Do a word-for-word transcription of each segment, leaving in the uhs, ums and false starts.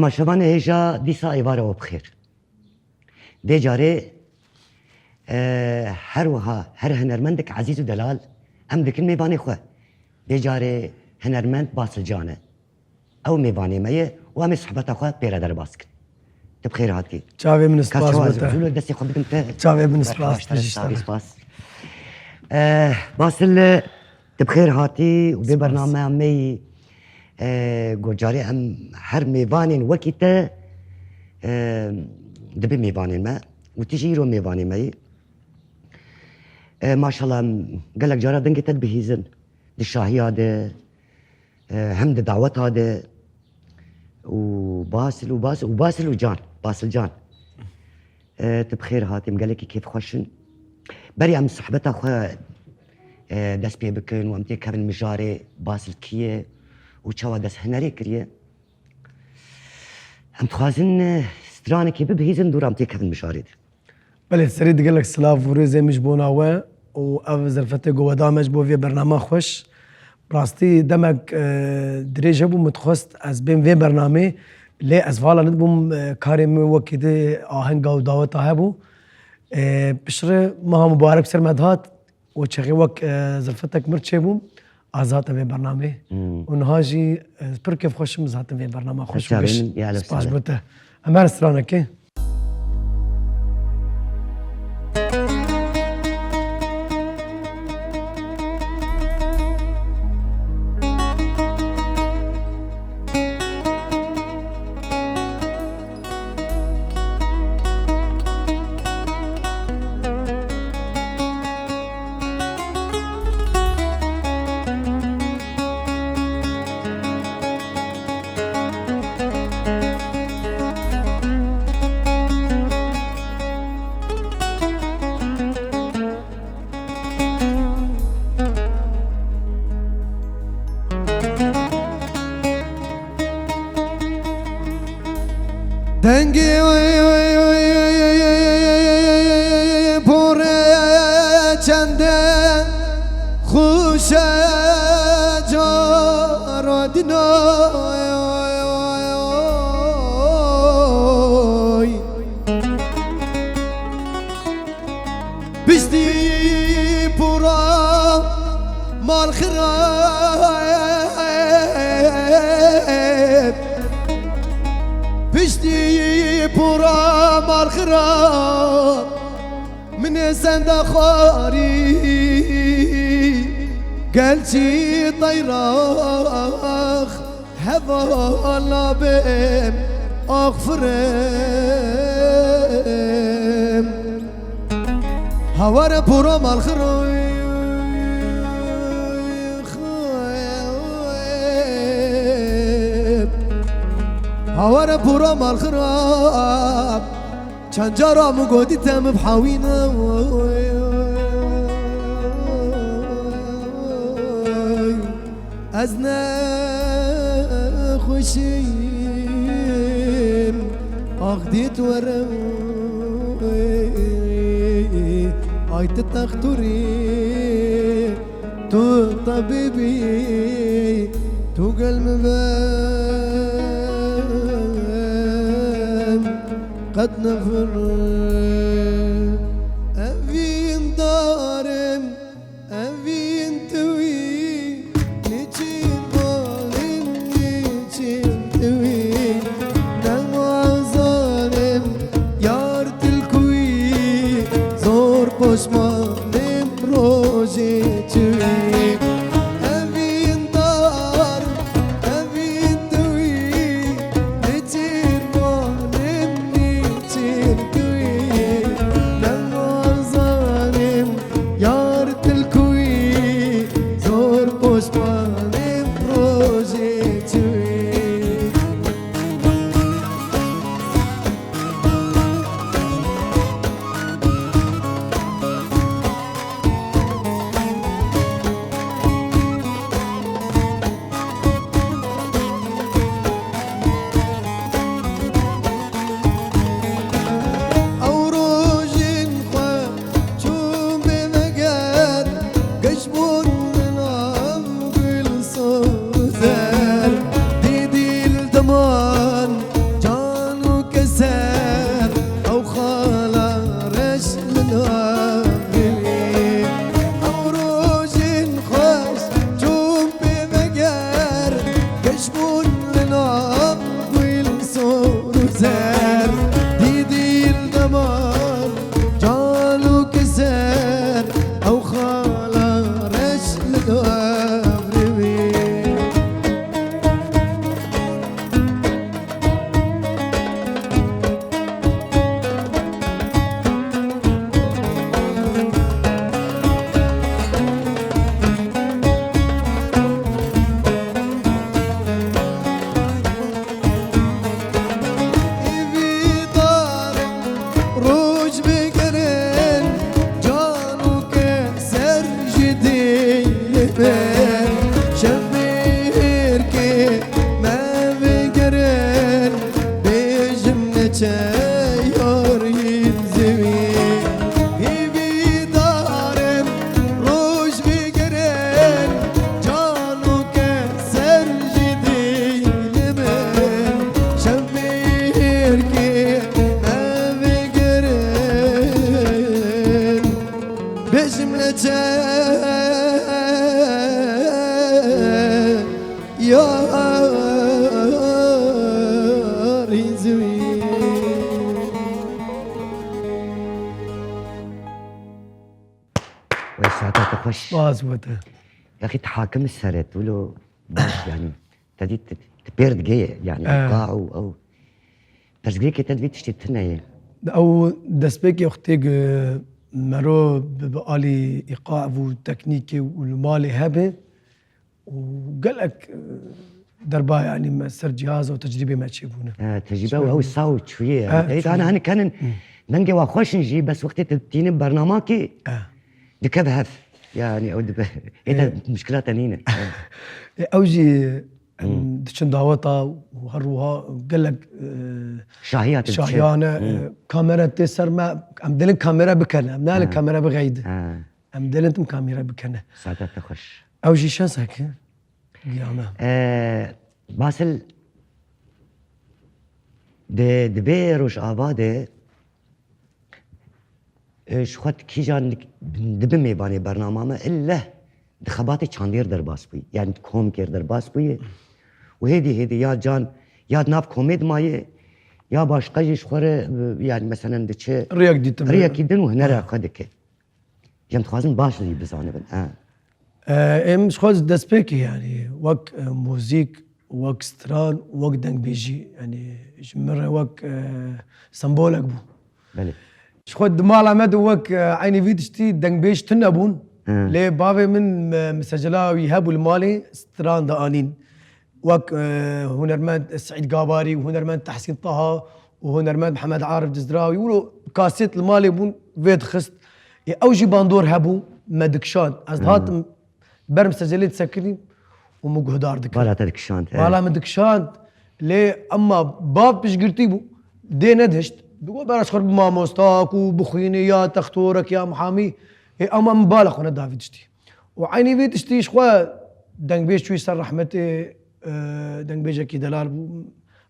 Paşevanê hêja dîsa êvara we bi xêr. Dê carê, e, her wiha her hunermendek ezîz û delal em dikin mêvanê xwe. Dê carê hunermend Basil Can e. Ew mêvanê me ye û em ê sohbeta xwe pê re derbas kin. Tu bi xêr hatî. Çavê min Ka spas çawa bo ez te. Zû li destê xwe bidim te. Çavê min spas, Spas, bijî spas, spas. Eh, Basil, tu bi xêr hatî û vê Spas. Bernameya me yî, eh, ku carê em her mêvanên wekî te, eh, dibê mêvanên me û tu jî îro mêvanê me yî. Eh, maşallah, em gelek cara dengê te dibihîzin. Di şahiya de, e, hem di daweta de û Basil û Basil û Basil û Can, Basil Can. E, tu bi xêr hatî, em gelekî kêfxweş in. Berî em sohbeta xwe, e, dest pê bikin û em têkevin mijarê Basil kî ye û çawa dest hunerê kiriye. Em dixwazin, e, stranekê bibihîzin, dû re em têkevin mijarê de. Belê, serî di gelek silav û rêzê min ji bona we û ev zerfetê ku we da me ji bo vê bernama xweş. Bi rastî demek, e, dirêj hebû, min dixwest ez bêm vê bernamê, lê ez vala nedibûm, e, karê min wekî di ahenga û daweta hebû. E, piştre meha mubarek ser me dihat, û çaxê wek, e, zerfetek mir çêbûm, ez hatim vê bernamê. Hmm. Û niha jî, e, pir kêfxweş im, ez hatim vê bernama xweş û Çavê giş. Min, ya Spas Alexander. Bo te. Em her stranekê. Dengê porê çende xweş e cara dîna. Piştî pora mal xirab. Piştî pora mal xirab. Min ê senda xwarî. Gel çî teyrax. Hevala bêm axfirem. Haware pura malxir. Haware pura malxirab. Çend cara min gotî te min bi hawîne. Ez nexweşîm, ax dît were. Ay tu texturî. Tu tebîbî, tu gel min ve qet nefir. Evîn darim, evîn tu wî, niçin balim, niçin tu wî, nema zalim, yar tilkûyî, zor poşman. Rojê çûyî evîn dar, evîn dûyî, niçin banim, niçin dûyî, nema zalim, yar tilkûyî, zor poşmanim rojê çûyî. Yarî zivî. Wê saeta te xweş. Spas bo te. Yaxî tu hakim seret, wilo baş, yanî, te dî tu, tu pêr digeye, yanî, Eh. Îqa û ew. Pirsgirêkê te di vî tiştê tune ye. Ew destpêkê wextê ku mero bi, bi alî îqa û teknîkê û li malê hebe û gelek, e, derba, yanî, me ser cihaz û tecrîbê me çêbûne. E, tecrîbe û ew saw çûye, yanî. E, teyda çûye. Hani kenin, Hı. Dengê wa xweş in jî, bes wextê tu tînin bernamakî, E. dikeve hev. Yanî, ew dibe. Ê te E. Muşkila te nîne. E, ew jî Em Hmm. diçin daweta û her wiha gelek, e, Şahiya te diçe. Şahiyane, Hmm. e, kamera tê ser me, em dilin kamera bikene, em nalin Ha. Kamera bixeyde. Ha. Em dilin tim kamera bikene. Saeta te xweş. Ew jî şensekî giya me. E, Basil, di, di vê rojava de, E, ji xwe kîjan dik-, dibe mêvanê bernama me, illeh di xebatê çandêr derbas bûyî. Yani di komkêr derbas bûyî. Û hêdî hêdî ya can, ya di nav komê dimayê, ya başqa jî ji xwe re, e, yani meselen diçe Rêyek dîtin. Rêyekî din û hunera Ha. xwe dike. Em dixwazin baş jî bizanibin. Ha. E, em ji xwe destpêkê, yani, wek, e, muzîk, wek stran, wek dengbêjî, yani, ji min re wek, e, sembolek bû. Belê. Ji xwe di mala me de wek, e, eynî vî tiştî dengbêj tune bûn. Hı. Lê bavê min, e, misecela wî hebû li malê, stran dianîn. Wek, e, hunermend Seîd Gabarî û hunermend Tehsîn Taha û hunermend Mihemed Arif Cizrawî, wilo kasêt li malê bûn vê dixist. Ê, ew jî bandor hebû, me dikişand. Ez Hmm. dihatim ber misecelê disekirîm û min guhdar dikir. Bala te dikişand, he. Bala min dikişand, lê ema bav piştgirtî bû, dê nedihişt. Digot, bera ji xwe bi mamosta ku bixwînî ya textorek ya muhamî. Ê, ema min bala xwe neda vî tiştî. Û eynî vî tiştî ji xwe dengbêj çûyî ser rehmetê, e, dengbêjekî delal bû.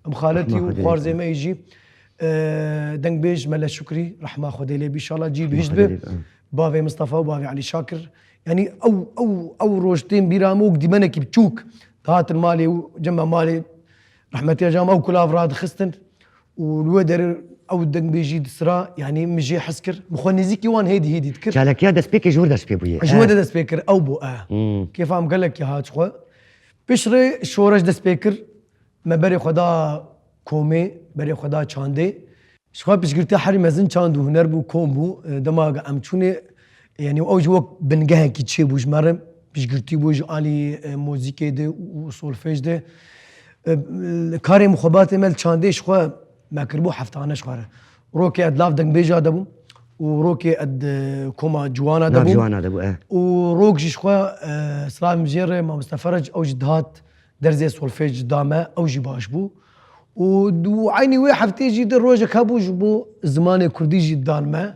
Em xaletî Rehma û Xwedê lê xwarzê bike. Me yî jî, e, dengbêj Mele Şukrî, rehma Xwedê lê bî, inşallah cî Rehma bihişt Xwedê be. Lê bike. Bavê Mistefa û bavê Elî Şakir. Yanî ew, ew, ew roj tên bîra min wek dîmenekî biçûk dihatin malê û cem me malê rehmetê cem ew kulav radixistin. Û li wê derê ew dengbêjî disira, yanî min jê hez kir. Min xwe nêzîkî wan hêdî hêdî dikir. Çalakiya destpêkê ji wir dest pê bûye. Ji Eh. wir de dest pê kir, ew bû, eh. Hmm. Kêfa min gelekî hat ji xwe. Piştre şoreş dest pê kir. Me berê xwe da komê, berê xwe da çandê. Ji xwe piştgirtiya herî mezin çand û huner bû, kom bû. E, dema em çûnê, yanî ew jî wek bingehekî çêbû ji me re. Piştgirtî bû ji alî, e, muzîkê de û, û solfej de. E, karê min xwebatê me li çandê ji xwe me kiribû heftane ji xwe re. Rokê ez lav dengbêja de bûm û rokê ez, e, koma ciwana de Nav bûm. Ciwana de bû, eh. Û rok jî ji xwe, e, silavim jê re mamoste Ferec ew jî dihat derzê solfej da me, ew jî baş bû. Û du-, eynî wê heftê jî di rojek hebû ji bo zimanê kurdî jî dan me.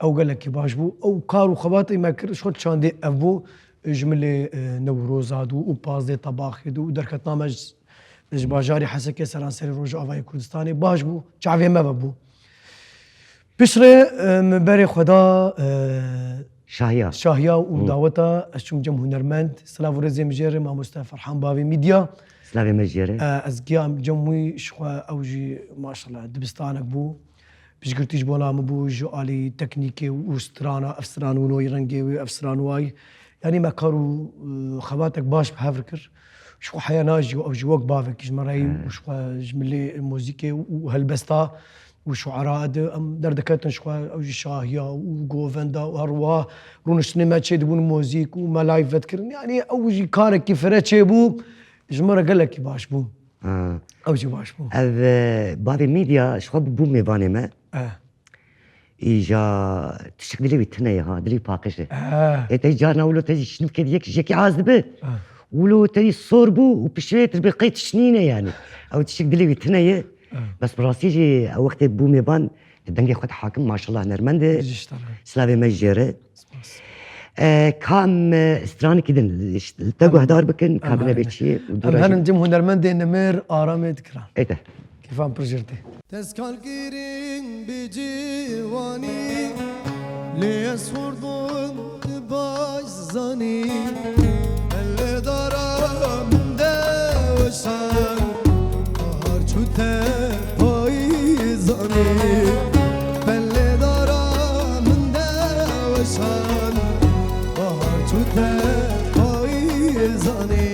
Ew gelekî baş bû. Ew kar û xebatê me kir, ji xwe çandê ev bû. Ji milê, e, Newroza dû û pazdeh Tebaxê dû û derketna me ji, ji bajarê Hesekê seranserê Rojavayê Kurdistanê baş bû. Çavê me vebû. Piştre, e, min berê xwe da, e, Şahiya. Şahiya û Hı. daweta, ez çûm cem hunermend. Silav û rêzê min jê re mamoste Ferhan Bavê Midya. Silavê me jê re. E, ez giyam cem wî ji xwe ew jî maşallah dibistanek bû. Piştgirtî ji bona min bû ji alî teknîkê û strana, ev stran wilo, rengê wê, ev stran wayî. Yanî me kar û, e, xebatek baş bi hev kir. Ji xwe heya najî, ew jî wek bavekî ji me re yî û ji xwe ji milê muzîkê û helbesta û şuera de em derdiketin ji xwe, ew jî şahiya û govenda û her wiha rûniştinê me çêdibûn muzîk û me live vedikirin. Yanî ew jî karekî fire çêbû, ji me re gelekî baş bû. Ha. Ew jî baş bû. Ev, e, bavê Midya ji xwe bû mêvanê me. Eh. Îja tişik dilê wî tune ye ha, dilê wî paqij e. Eh. Ê te carna wilo te jî şinibkê yek, yekî az dibe. Eh. Wilo te jî sor bû û piştê tu dibê qey tişt nîne yanî. Ew tişik dilê wî tune ye. Eh. Bes bi rastî jî ew wextê bû mêvan dengê xwe de hakim, maşallah nermend e. Ji ji te re. Silavê me jê re. Spas. E, kam, e, stranekî din, işte, te guhdar bikin, ka Em bine herin. Bê çi ye, û Em dûra jî herin cem hunermendê Nimir Aramê dikiran. Ê te. Kêfan pir jir tê. Tezkarkirin bi ciwanî, lê ez xwardin di Zanî, pele dara min de weşan, bahar çû te payîzanî. Pele dara min de weşan, bahar çû te payîzanî.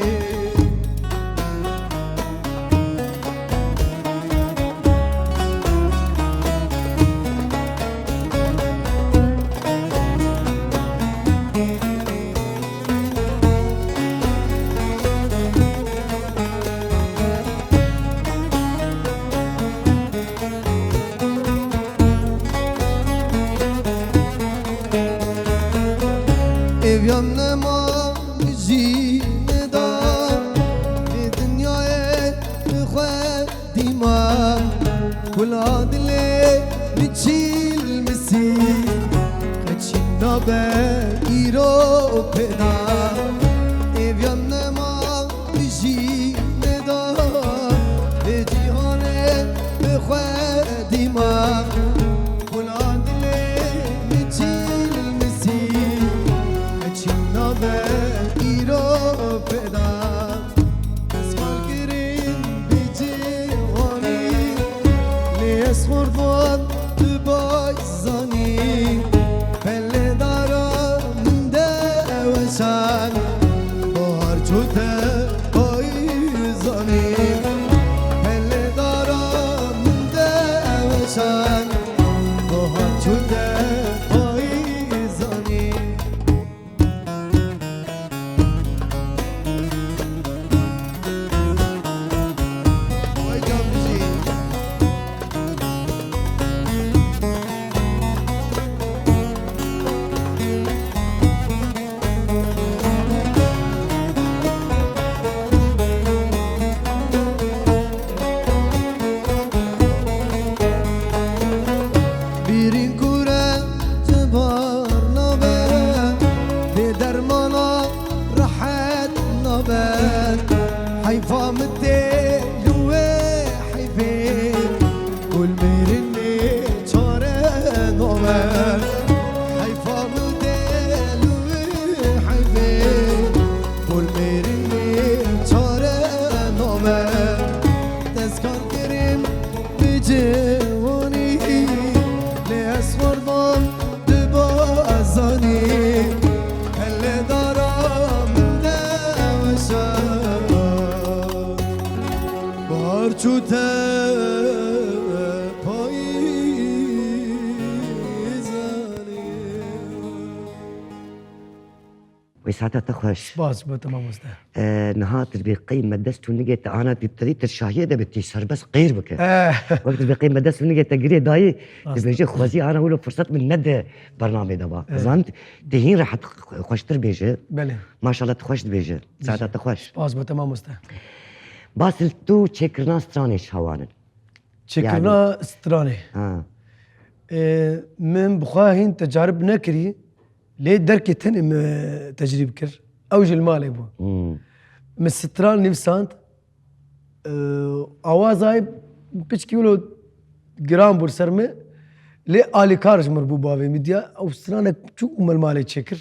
Êviyan nema min jî neda, vê dinyayê bi xwe dîma. Kula dilê min çîl misî, qeçî nabe îro pêda. Êviyan nema min jî neda, vê cîhanê bi xwe dîma. Kula dilê min çîl misî, qeçî nabe îro pêda. Ez xwar kirim bi ciwanî, lê ez xwarvan tu baş zanî. Pele dara min de weşan, bahar çû te payîzanî. Pele dara min de weşan, bahar çû te payîzanî. Bîrîn kure ji bar nabe, bê dermana rehet nabe. Heyfa min tê li wê heyfê, gul mêrînê çare nabe. Heyfa min tê li wê heyfê, gul mêrînê çare nabe. Dest kar kirim bi ciwanî, lê ez xwarvan tu baş zanî. Pele dara min de weşan, bahar çû te payîzanî. Wê saeta te xweş. Spas bo te mamoste. E, niha tu dibê qey me dest û nigê te ana tu tedî tu şahiyê de bi tî serbest qeyr bike. Eh. Wek tu dibê qey me dest û nigê te girê dayî, Rast. Dibêje xwezî ana wilo fırsat min nede bernamê de ba. Eh. Zan tu hîn rehet xweştir bêje. Belê. Maşallah tu xweş dibêje. Saeta te xweş. Spas bo te mamoste. Basil tu çêkirina stranê çawan in? Çêkirina stranê. Ha. Ê, min bi xwe hîn tecarib nekirî, lê derkê tenê min tecrîb kir. Ew jî li malê bû. Hmm. Min stran nivîsand, ê, awazayê piçkî wilo giran bû ser min, lê alîkar ji min bû bavê min diya. Ew stranek çû û min li malê çêkir.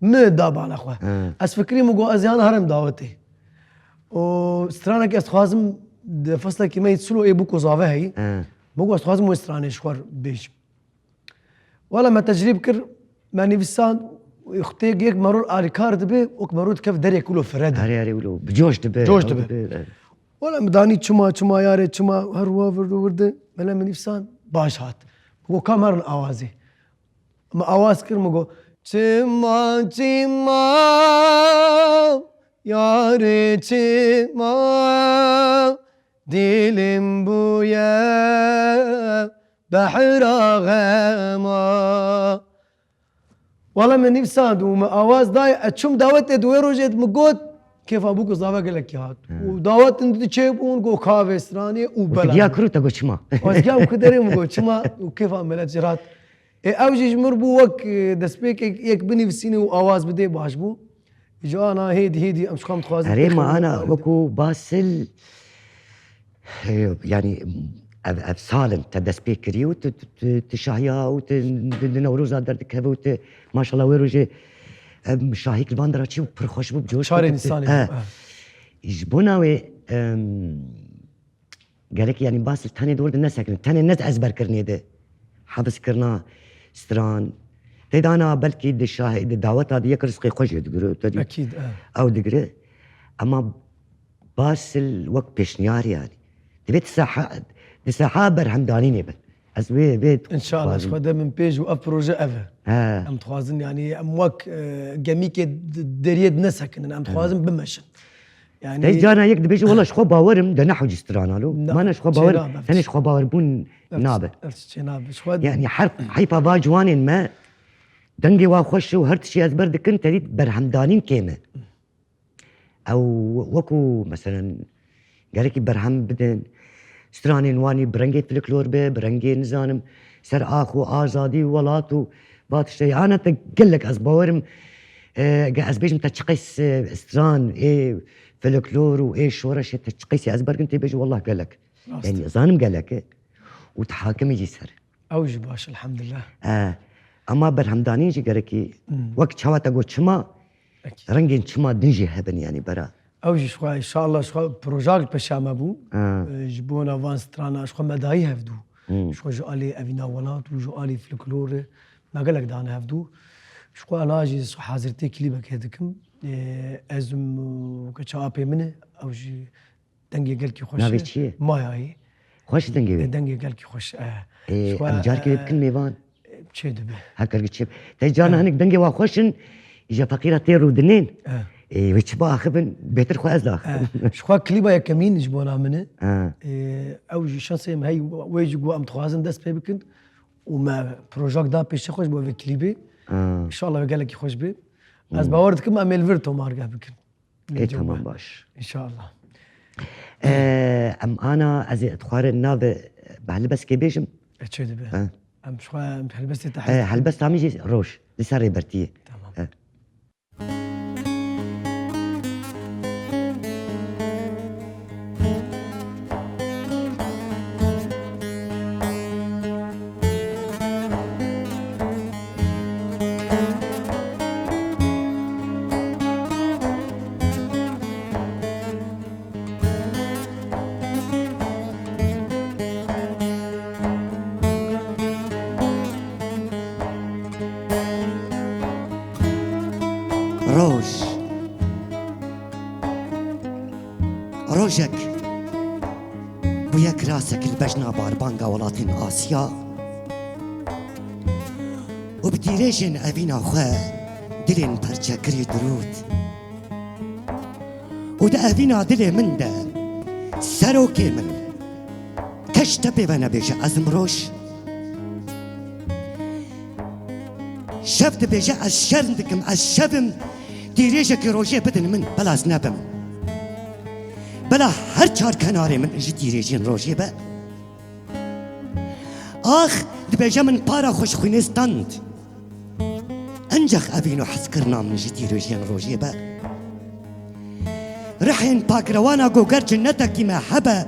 Min da bala xwe. He. Ez fikirî min got, ez yan herim dawetê. Û stranek ez dixwazim di feslekî me yî silo ê bûk û zave heyî. He. Min got, ez dixwazim wê stranê ji xwe bêjim. Wela me tecrîb kir, me nivîsand, xutê yek meror alîkar dibe, wek meror dikev derê kulo fire de. Erê, erê, wilo, bi coş dibe. Coş dibe. Wela min danî çima, çima yarê, çima her wa virdi, virdi. Mele min nivîsand, baş hat. Min got, ka merin awazê. Min awaz kir, min got, çima, çima, yarê çima, dilim bûye behra xema. Wala min nivîsand û min awaz dayê, ez çûm dawetê di wê rojê de min got, kêfa bûk û zave gelekî hat. He. Û dawet din dî çêbûn, got, kavê stranê û bela. Diya kir û te got çima? Ez giya ku derê min got çima û kêfa milet jê re hat. Ê, ew jî ji mir bû wek, e, destpêkek yek binivîsînê û awaz bidê baş bû. Ji ana hêdî hêdî em ji xwe em dixwazin Erê, ma ana wekû Basil, e, yanî ev, ev sal in te dest pê kirî û tu, tu, tu, tu şahiya û tu di, di Newroza derdikeve û tu maşallah wê rojê Em, şahîk li van dera çi bû, pir xweş bû, coş Çarê bû. Nîsanê He. bû, he. Ji bona wê, em, gelek, yanî, bas li tenê dor de nesekirin. Tenê ne ezberkirinê de. Hifzkirina stran. Tê dana belkî di şahê, di daweta de yek rizqê xwe jê digire. Te dî Ekîd, e. ew digire. Ema bas li wek pêşniyar, yanî. Divê di saha, di saha berhemdanînê bin. Ez wê, wê İnşallah, dixwazim. Xwedê min pêş û ev proje ev e. He. Em dixwazin, yanî, em wek, e, gemîkê d-, deriyê de nesekinin. Em dixwazin bimeşin. Yanî Te carna yek dibêje, "Wela ji xwe bawer im", de neho cî strana lo. Na, Mane ji xwe bawer, çênabe. Tenê ji xwe bawerbûn Ev nabe. Ev çênabe. Ji xwe Yanî her heyfa va ciwanên me, dengê wa xweş û her tiştî ezber dikin, te dît berhemdanîn kêm e. Ew wekû, meselen, gerekî berhem bidin. Stranên wan ê bi rengê folklor be, bi rengê, nizanim, ser ax û azadî û welat û va tiştê. Ana te gelek ez bawerim, e, ge ez bêjim te çiqeys, e, stran ê folklor û ê şoreşê te çiqeysî ez bergin tê bêjî, wallah gelek. Rast. Yanî zanim gelek e û dihakimî jî ser. Ew jî baş, elhamdulillah. E, ema berhemdanîn jî gerekî Hmm. wek çawa te got çima Peki. rengên çima din jî hebin, yanî bera. Ew jî ji xwe, inşallah, ji xwe projak li peşa me bû. Ha. E, ji bona van strana ji xwe me dayî hevdû. Hmm. Ji xwe ji alî evîna welat û ji alî folklorê me gelek dane hevdû. Ji xwe ana jî hazirtê klîbekê dikim. E, ez û keça apê min e, ew jî dengê gelkî xweş Navê e. çi ye? Mayayî. Xweş dengê wê. E, dengê gelkî xweş e. Ê, Ji xwe, em carkê e, bikin mêvan. Çê dibe. Heke çê. Te carna hinek dengê wa xweş in, îja feqîra tê rûdinên. Eh. Ê, wê çi biaxivin, bêtir xwe ez diaxivim. Eh, ji xwe klîba yekemîn ji bona min e. Eh. Ê, ew jî şansê em hey, wê jî ku em dixwazin dest pê bikin û me projak da pêşe xwe ji bo vê klîbê. Ah. Înşallah wê gelekî xweş bê. Ez Hmm. bawer dikim em ê li vir tomargeh bikin. Ê, Lê tamam, cuma. baş. Înşallah. Ee, em ana, ez ê dixware nave bi helbestkê bêjim. E, çê dibe. Ha. Em ji xwe, em helbestê te Ee, hez dikin. Helbesta min jî roj, li ser rêbertiyê. Tamam. Ee. Roj. Rojek bûye kirasek li bejna barbanga welatên Asya û bi tîrêjên evîna xwe dilên perçekirî dirût. Û di evîna dilê min de, serokê min, keş te pê ve nebêje ez im roj. Şev dibêje ez şerm dikim, ez şev im, tîrêjekî rojê bidin min, bela ez nebim. Bela her çar kenarê min ji tîrêjên rojê be. Ax, dibêje min para xwe ji xwînê stand. Encax evîn û hezkirina min ji tîrêjên rojê be. Rihên pakrewana goger cinnetekî me hebe,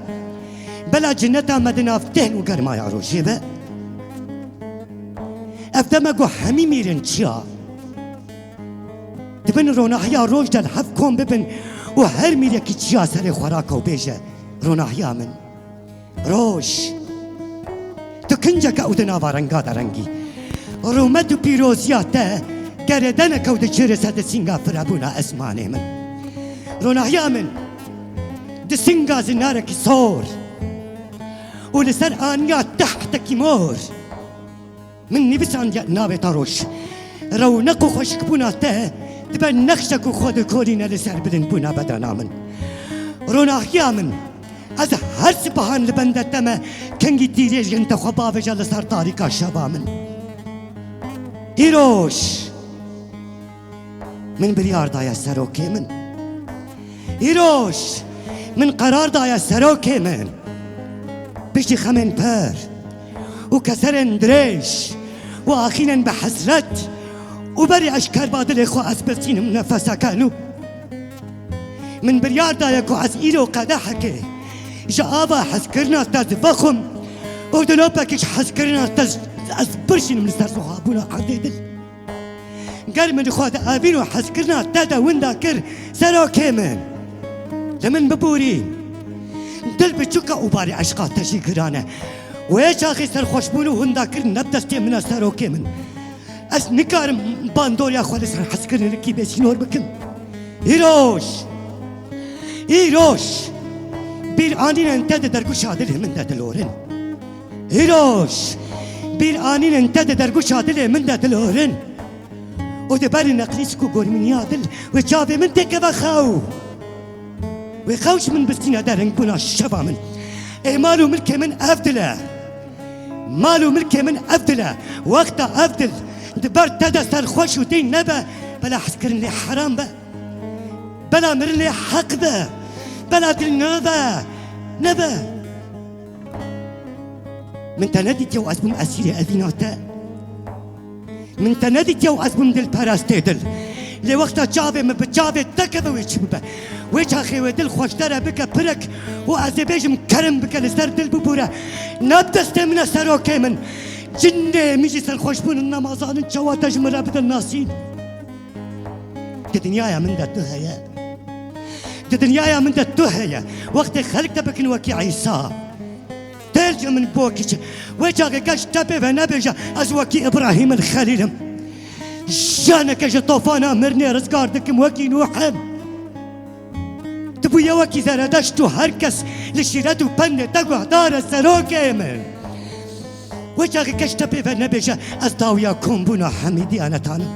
bela cinneta me di nav têhn û germaya rojê be. Ev deme ku hemî mîrin çiya. Di bin ronahiya roj de li hev kom bibin û her mîrekî çiya serê xwe rake û bêje, ronahiya min. Roj. Tu kinceke û di nava renga de rengî. Rûmet û pîroziya te gerêdeneke û diçêre ser di singa firebûna esmanê min. Ronahiya min. Di singa zinarekî sor. Û li ser aniya tehtekî mor. Min nivîsandiye navê te roj. Rewneq û xweşikbûna te dibe nexşek û xwe dikolîne li ser bilindbûna bedena min. Ronahiya min, ez her sibehan li benda te me kengî tîrêjên te xwe bavêje li ser tarîka şeva min. Îroj. Min biryar daye serokê min. Îroj min qerar daye serokê min. Piştî xemên pir û keserên dirêj û axînên bi hesret û berî eşkerba dilê xwe ez birsînim nefeseke nû. Min biryar daye ku ez îro qedehekê ji ava hezkirina te divexwim û dilopekî ji hezkirina te ez birşînim li ser zuhabûna erdê dil. Ger min xwe di evîn û hezkirina te de winda kir, serokê min, li min biborî. Dil biçûk e û barê eşqa te jî giran e. Wê çaxê serxweşbûn û windakirin ne bi destê min e, serokê min. Ez nikarim bandoriya xwe li ser hezkirinekî bêsînor bikim. Îroj, îroj, bîranînên te di dergûşa dilê min de dilorin. Îroj, bîranînên te di dergûşa dilê min de dilorin. Û di berî neqlîsk û gormîniya dil wê çavê min têkeve xew. Wê xew ji min bistîne deringbûna şeva min. Ê mal û milkê min ev dil e. Mal û milkê min ev dil e. Wexta ev dil di ber te de serxweş û tîn nebe, bela hezkirin lê heram be. Bela mirin lê heq be. Bela dil nebe. Nebe. Min te nedîtiye û ez bûm esîrê evîna te. Min te nedîtiye û ez bûm dilperestê dil. Lê wexta çavê min bi çavê te keve wê çi bibe? Wê çaxê wê dil xweşdere bike pirek û ez ê bêjim kerem bike li ser dil bibûre. Ne bi destê min e serokê min. Cinê min jî serxweşbûnin nemazanin çawa te ji min re bidin nasîn. Di dinyaya min de tu heye. Di dinyaya min de tu heye. Wextê xelk te bikin wekî Îsa. Têl ji min bokî çi. Wê çaxê kes te pê ve nebêje ez wekî Îbrahîm el Xelîl im. Janeke ji tofana mirinê rizgar dikim wekî Nûh im. Tu bûye wekî Zeredeşt û her kes li şîret û pendê te guhdar e serokê min. Wê çaxê kes te pê ve nebêje ez dawiya kombûna Hemîdiya netan im.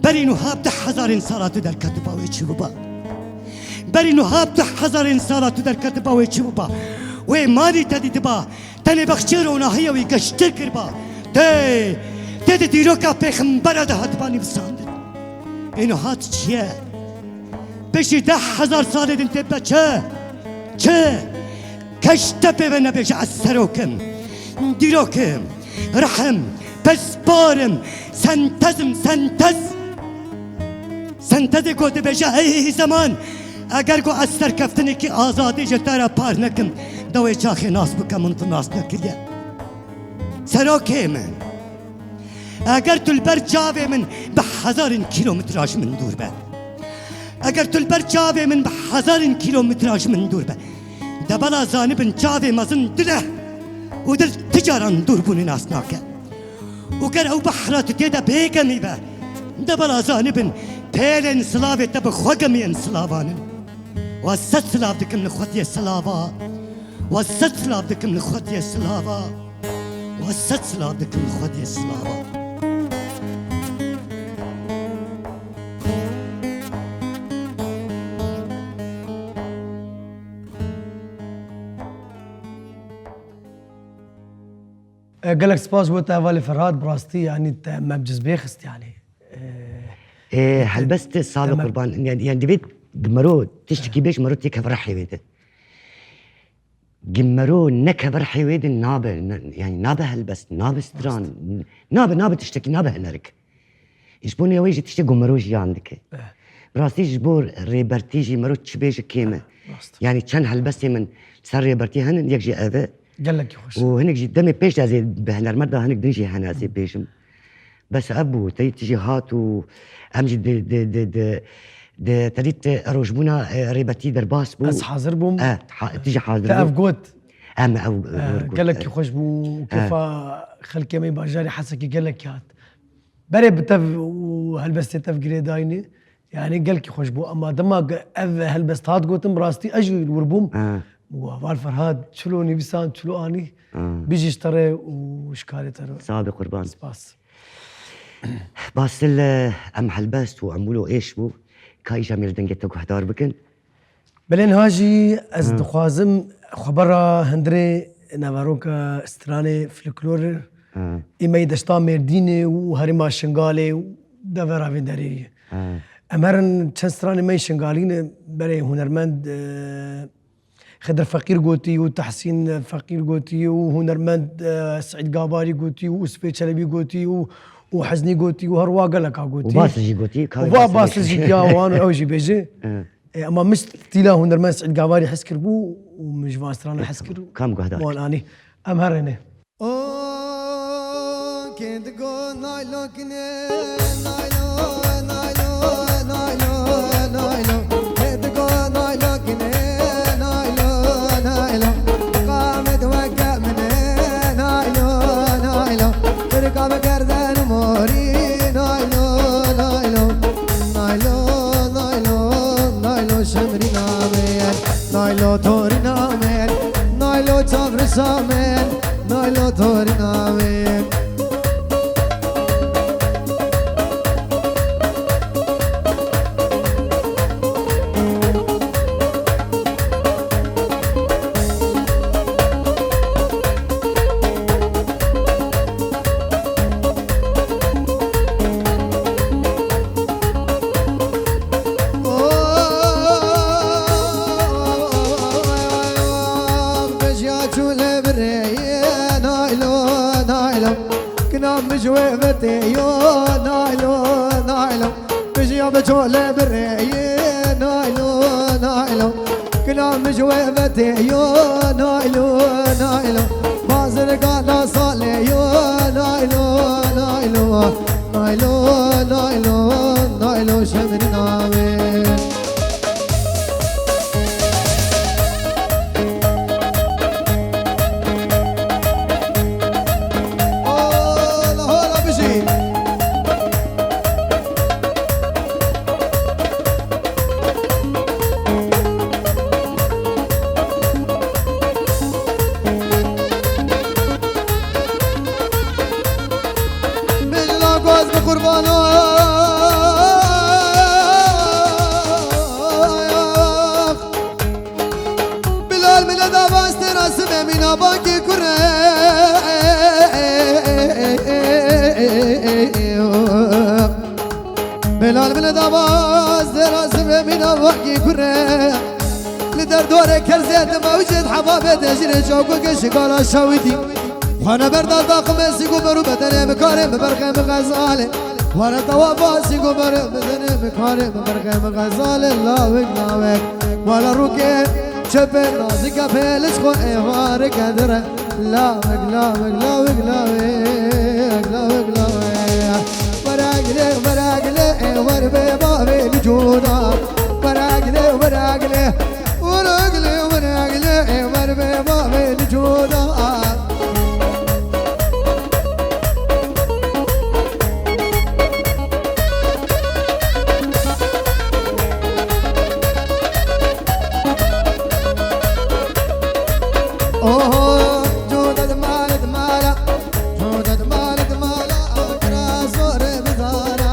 Berî nuha bi deh hezarên sala tu derketiba wê çi biba? Berî nuha bi deh hezarên sala tu derketiba wê çi biba? Wê malî te dîtiba, tenê bexçê ronahiyê wî geştir kiriba. Tê, tê di dîroka pêxembera de hatiba nivîsandin. Ê nuha tu çi ye? Piştî deh hezar salê din tê bibe çi? Çi? Kes te pê ve nebêje ez serok im, dîrok im, rih im, pispor im, sentez im, sentez. Sentezê ku dibêje hey hey zeman, eger ku ez serkeftinekî azadî ji te re par nekim, de wê çaxê nas bike min tu nas nekiriye. Serokê min, eger tu li ber çavê min bi hezarên kîlometra ji min dûr be, eger tu li ber çavê min bi hezarên kîlometra ji min dûr be, de bela zanibin çavê mezin dil e û dil ti caran dûrbûnê nas nake. Û ger ew behra tu tê de bêgemî be, de bela zanibin pêlên silavê te bi xwe gemiyên silavan in. Wa sed silav dikim li xwediyê silava. Wa sed silav dikim li xwediyê silava. Wa sed silav dikim li xwediyê silava. E, gelek spas bo te hevalê Ferhat, bi rastî, yanî te me bi cizbê xist, yanî. E, Ê, helbest sabe qurban. Yanî, yanî divê mero tiştekî bêj, mero têkeve rihê wê de. Gi mero nekeve rihê wê de nabe, ne, yanî nabe helbest, nabe stran, nabe, nabe tiştekî, nabe hinerik. Ji bo nê wê jî tiştê ku mero jiyan dike. Eh. Bi rastî ji bo rêbertî jî mero çi bêje kêm e. Rast. Yanî çend helbestê min ser rêbertî hene, yek jî ev e. Gelekî xweş. Û hinek jî demê pêş de ez ê bi hunermenda hinek din jî hene ez ê bêjim. Bes ev bû, te yî tu jî hat û em jî di, di, di, di, di, te dît, e, rojbûna, e, rêbetî derbas bû. Ez hazir bûm. E, ha, tu jî hazir bû. Te ev got. Em ev, e, got, gelekî e. Xweş bû û, e, kêfa xelkê me yê bajarê Hesekê gelekî hat. Berê bi tev û helbestê tev girêdayînê. Yanî gelkî xweş bû. Ema dema ge-, ev helbest hat gotin, bi rastî ez jî li wir bûm. Ha. Û heval Ferhat çilo nivîsand, çilo anî. Ha. Bijî ji te re û ji karê te re. Sax be qurban. Spas. Basil, e, em helbest û em wilo êş bû. Ka îja mêr dengê te guhdar bikin. Belê niha jî ez dixwazim xwebera hundirê naveroka stranê folklorê ê me yê deşta Mêrdînê û herêma Şingalê û devera vê derê ye. Em herin çend stranê me yê Şingalî ne, berê hunermend, e, Xedir Feqîr gotî û Tehsîn Feqîr gotî û hunermend, e, Seîd Gabarî gotî û Usfê Çelebî gotî û, û Heznî gotî û her wa geleka gotî. Û Basil jî gotî, ka Û va Basil Basil jî. Jî ya wan ew jî bêje. E, ama min stîla hunermend Seîd Gavarî hez kir bû û min ji van strana hez kir û Kam guhdar wan kir? Anî. Em herêne. Digo naylo kine, naylo, naylo, naylo, naylo. Hê digo naylo kine, naylo, naylo. Qamet weke min e, naylo, naylo. Tirka bi gerden û morî, naylo, naylo. Naylo, naylo, naylo şemrîna min. Naylo torîna min. Naylo çavrisa min. Naylo torîna min. Bejiya çû lê birê yê, naylo, naylo. Kina min ji wê ve tê yo, naylo, naylo. Bejiya bi çû lê birê yê, naylo, naylo. Kina min ji wê ve tê yo, naylo, naylo. Bazirgana salê yo, naylo, naylo. Naylo, naylo, naylo şemrîna wê. Hola, hola, bijî. Bila goz bi qurbano. Bilal bile davaz tera sime mina baki kure. Belal bile davaz derazim emîna vakî kure. Li derdorê kerzê di mewcê di hevabê de jî rê çawkû geşî gala şawitî. Xwana berda daximê sî ku beru bedenê mi karê mi berxê mi xezalê. Xwana tewaba sî ku beru bedenê mi karê mi berxê mi xezalê. Lawik lawik. Wala rûkê çepê nazika pêliz xwe êvarike dire. Lawik, lawik, lawik, lawik, lawik, lawik. Weraglê, weraglê, ê wer bê bavê li coda. Weraglê, weraglê, weraglê, weraglê, ê wer bê bavê li coda. Oho, coda di mala di mala, coda di mala di mala, akira zore bizara.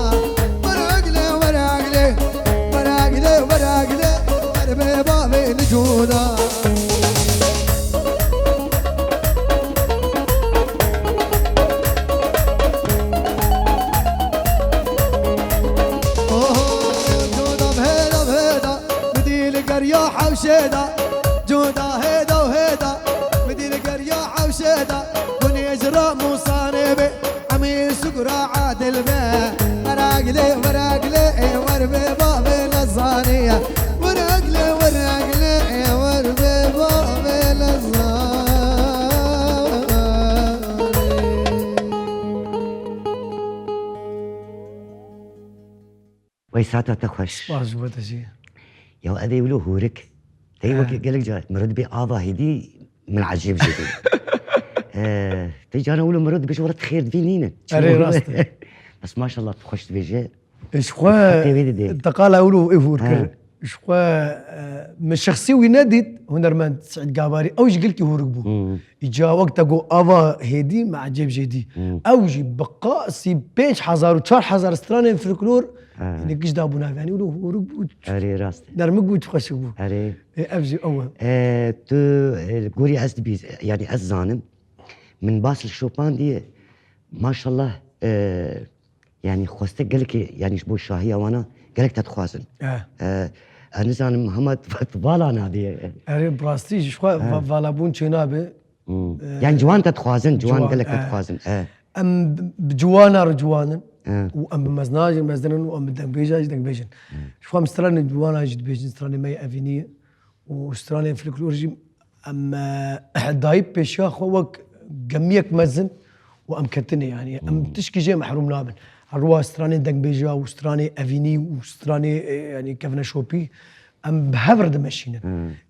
Weragle, weragle, weragle, weragle, wer bê bavê li coda. Oho, coda bhêda bhêda, bidî li geriya hewşê de. Coda hêda û hêda, bidî li geriya hewşê de. Gunê ji ra mûsanê bê, emî sugra adil be. Weraglê, weraglê, ê wer bê bavê lezanî ye. Weraglê, weraglê, ê wer bê bavê lezanî. Wey saeta te xweş. Spas ji bo te jî. Ya evê wilo hûrik. Te He. wekî gelek ca mirov dibê ava hêdî min ecêb jê dibê. Ee, te cana wilo mirov dibêje wela tu xêr divî nîne. Erê, rast e. Bes maşallah tu xweş dibêje. Ji xwe Heptê wê didê. Te qala wilo ê hûr kir. He. Ji xwe, e, min şexsî wî nedît, hunermend Seîd Gabarî. Ew jî gelkî hûrik bû. Hmm. Îca wek te got ava hêdî, me ecêb jê dî. Hmm. Ew jî bi qasî pênc hezar û çar hezar stranên folklor, He. yanî giş dabû nav. Yanî wilo hûrik bû. Erê, rast e. Nermik bû, xweşik bû. Erê. Ê, ev jî ew e. E, tu, e, gorî ez dibî, yanî ez zanim. Min bas li Şopan diye, maşallah, e, yanî xweste gelekê, yanî ji bo şahiya wana gelek te dixwazin. Eh. E, ez nizanim hema tu vala nadiye. Erê, bi rastî ji xwe Eh. va-, valabûn çênabe. Hmm. Eh, Yanî ciwan te dixwazin, ciwan ciwan, gelek te eh. dixwazin. Eh. Em bi ciwana re ciwan in Eh. û em bi mezna jî mezin in û em bi dengbêja jî dengbêj in. Ji xwe em stranên ciwana jî dibêjin, stranê me yê evînî û stranên folklor jî em, eh, dayî pêşiya xwe wek gemiyek mezin û em ketinê, yanî em tişkî jê mehrûm nabin. Her wa stranê dengbêjiya û stranê evînî û stranê, e, yanî kevneşopî, em bi hev re dimeşînin.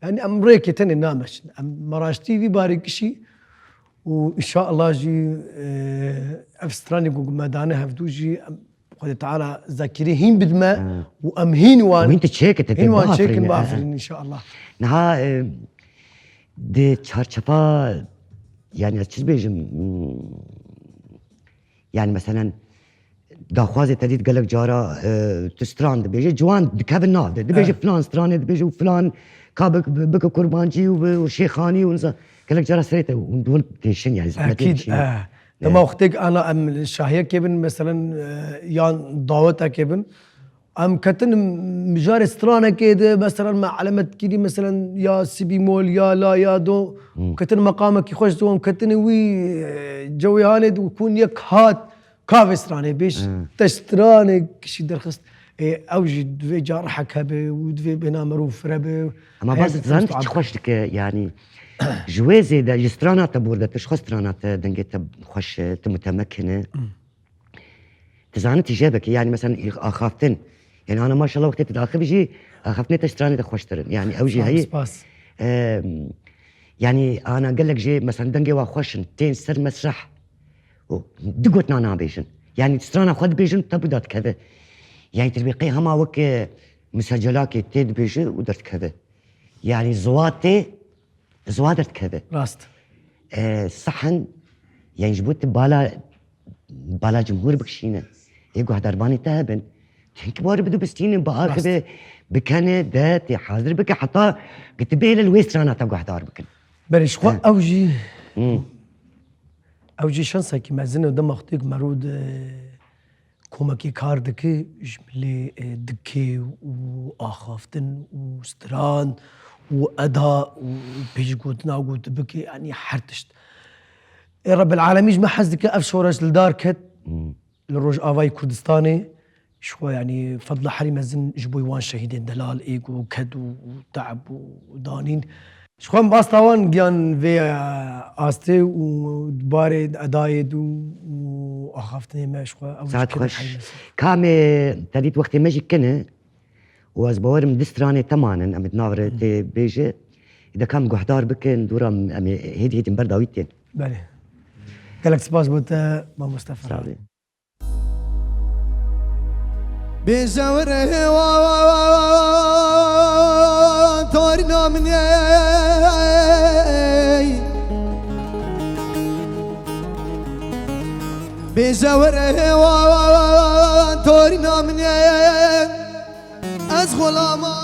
Yanî em rêkê tenê nameşin. Em me raştî vî barê kişî û înşallah jî, e, ev stranê ku me dane hevdû jî em Xwedê Teala zekirî hîn bidme û em hîn wan, Û hîn tu çêke te hîn pê wan bafirîne, çêkin, he, he. Bafirîn înşallah. Niha, e, di çarçefa, yanî ez çi dibêjim, hmm, yanî meselen daxwazê te dît gelek cara, e, tu stran dibêje, ciwan dikeve nav de. Dibêje filan stranê, dibêje û filan ka bik-, bike kurbancî û bi-, û şêxanî û niza-, gelek cara serê te û hûn têşin, yanî zehmetê Ekîd, dişînin. eh. Dema wextêk ana em şahiyekê bin, meselen, e, yan dawetekê bin, em ketin mijarê stranekê de, meselen, me elemet kirî, meselen, ya sibîmol, ya la, ya do, ketin meqamekî xweş de, em ketin wî, e, cewê hanê de û kun yek hat, ka vê stranê bêj, te stranê kişî derxist. E, ew jî divê carehek hebe û divê bêhna merû firebe. Hema Heyet baz zanî çi mustahab. Xweş dike, yanî ji wê zêde ji strana te bor de, tu ji xwe strana te dengê te xweş e, tu mutemekin e. Tu zanî tu jê bikî, yanî mesela axaftin. Yanî ana maşallah wextê tu daxivî jî axaftinê te stranê te xweştir in. Yanî ew jî Spas, heyî. spas. Em, yanî ana gelek jê mesela dengê wa xweş in, tên ser mesreh. Û du gotina nabêjin. Yanî strana xwe dibêjin, te bi da dikeve. Yanî tu dibê qey hema wek, e, misecelakê tê dibêje û derdikeve. Yanî ziwa tê, ziwa derdikeve. Rast. E, sehn, yanî ji bo tu bala, bala cumhur bikişîne. Ê guhdarbanê te hebin. Tenk bari bidibistînin, bi Rast. axibe bikene, de tê hazir bike, heta ki tu bê li wê strana te guhdar bikin. Berê, ji xwe He. ew jî, Hmm. ew jî şansekî mezin e, dema xwedêk merû di komekê kar dike, ji milê, e, dikê û axaftin û stran û eda û pêşgotina û gotibikê, yanî her tişt. Ê Rebbil Alemîn ji me hez dike, ev şoreş li dar ket. Hmm. Li Rojavayê Kurdistanê, ji xwe, yanî, fedla herî mezin ji bo wan şehîdên delal ê ku ked û, û teeb û danîn. Ji xwe em asta wan giyan vê, e, astê û di barê edayê de û, û axaftinê me ji xwe ew Saet jî ked xweş. herî mezin. Kamê te dît wextê me jî kin e û ez bawerim di stranê te manin, em di nav re tê bêje. De kam guhdar bikin, dûra em ê hêdî hêdî ber dawî tên. Belê. Gelek spas bo te, mamoste Sağ Ferhat. olun. Bêje were wa torîna min ê. Bêje were wa torîna min ê. Ez xulama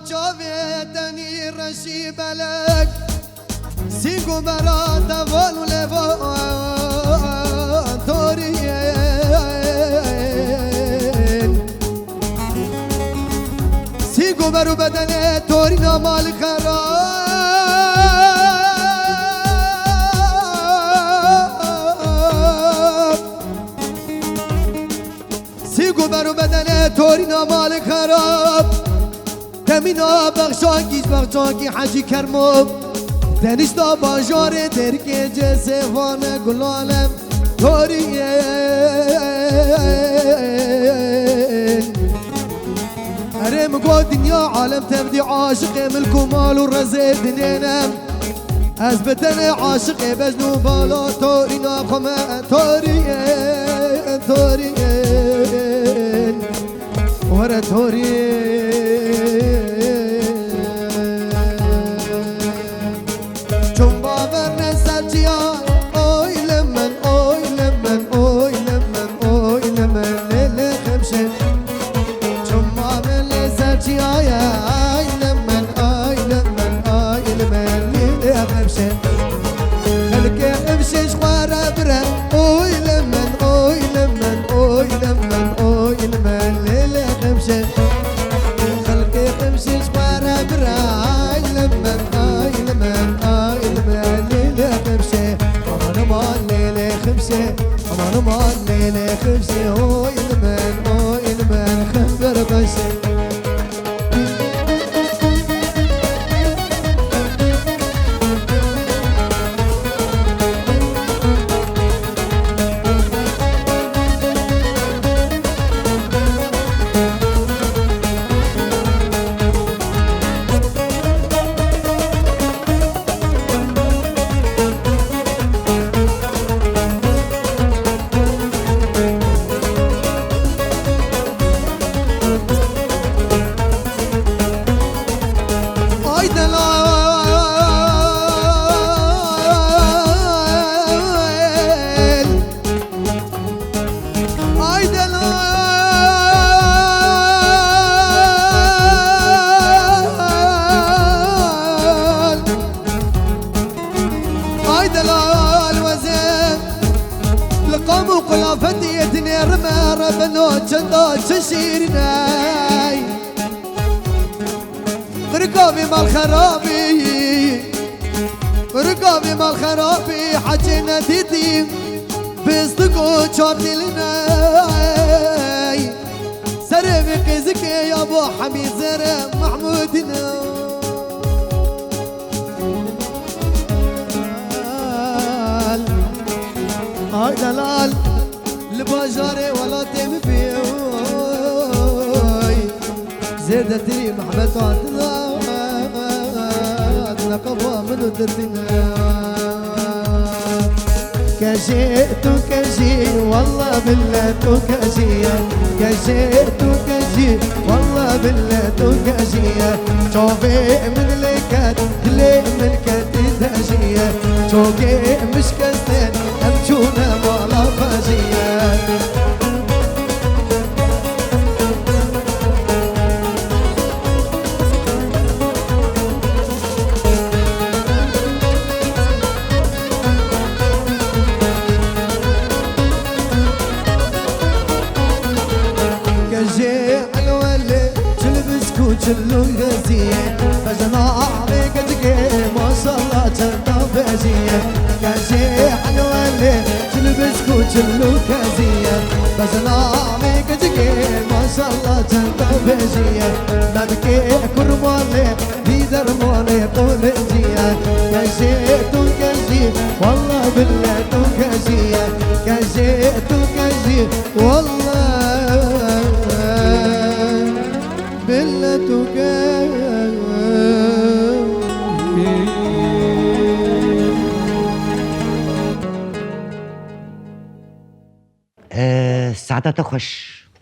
çavê tenî reşî belek. Sîngûbera devan û lêvan torîn. Sîngûber û bedenê torîna malî xerab. Sîngûber û bedenê torîna malî xerab. Temîna bexşankî ji bexşankî Hecî Kermo. Tenişta bajarê derkê cesê vane gulale torîn. Erê min got dinya alem tevdî aşiqê milk û mal û rezê dinêne. Ez bi tenê aşiqê bezn û bala torîna xwe me torîn, torîn. Were torîn. Çûm baver ne ser çiya, oy li min, oy li min, oy li min, oy li min, lê lê xemşê. Çûm baver ne ser çiya ye, ay li min, ay li min, ay li min, lê lê xemşê. Xelkê xemşê ji xwe re bire, oy li min, oy li min, oy li min, oy li min, lê lê xemşê. Xelkê xemşê ji xwe re bire, ay li min, ay li min, ay li min, lê lê xemşê. Aman aman lê lê xemşê, aman aman lê lê xemşê, oy li min, oy li min, xember xemşê. Rebeno çenda çi şîrîn ey. Qirika vê mal xerabî, qirika vê mal xerabî, hecê nedîtî, bêstik û çar dîlin ey. Serê vê qêzikê ya bo hemî zêre Mehmûdîn ey. Ay delal. Li bajarê welatê min bî, oy. Zêdetirî mehbet hatine, hatine qefa min û derdine. Kejê tu kejî, walla bille tu kejî ye. Kejê tu kejî, walla bille tu kejî ye. Çavê min lê ket, dilê min ketî te jî ye. Çokê min şikestên, em çûne mala xwe jî ye. Kejê elwelê, çil bisk û çil û geziyê. Bejna avê keçikê, maşallah çenda bejiye. Kejê elwelê, çil bisk û çil û keziye. Bejna avê keçikê, maşallah çenda bejiye. Dadikê kurbanê, vî dermanê qolê ciye. Kejê tu kejî, walla bille tu kejî ye. Kejê tu kejî, walla bille tu kejî. Ee, saeta te xweş.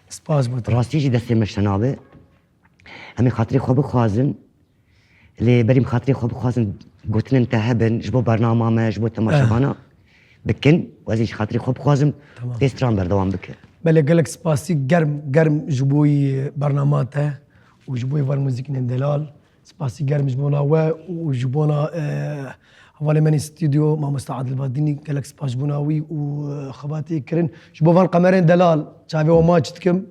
Spas bo te. Rastî jî destê me ji te nabe. Em ê xatirê xwe bixwazin. Lê berî em xatirê xwe bixwazin, gotinên te hebin ji bo bernama me, ji bo temaşevana bikin. Ez ê ji xatirê xwe bixwazim, Tamam. Dê stran berdewam bike. Belê, gelek spasî germ, germ ji bo yî bernama te û ji bo yî van muzîkînên delal. Spasî germ ji bona we û ji bona, e, hevalê me yên stûdyo, mamoste Adil Badînî, gelek spas ji bona wî û, e, xebatê kirin. Ji bo van qemerên delal, çavê we maç dikim.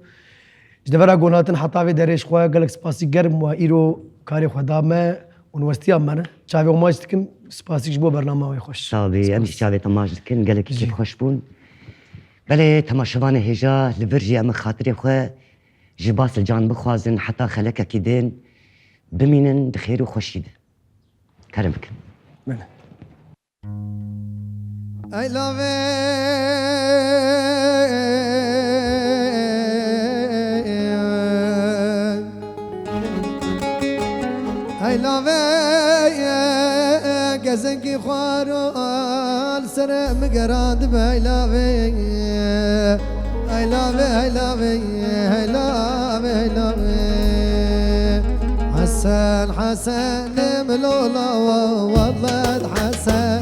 Ji devera gonatin heta vê derê ji xwe gelek spasî germ we îro karê xwe da me û westiya me ne. Çavê we maç dikim, spasîk ji bo bernama wê xweş. Sağ bî, em jî çavê te maç dikin, gelekî Jî. Kêfxweş bûn. Belê, temaşevanê hêja, li vir jî em ê xatirê xwe ji Basil Can bixwazin, heta xelekekî din bimînin di xêr û xweşî de. Kerem bikin. Belê. Ey lavê, ey lavê, gezengî xwar û al serê min gerand be, ey lavê. Ey lavê, ey lavê, ey lavê, ey lavê. Hesen, Hesen, min lola wa, wallah Hesen.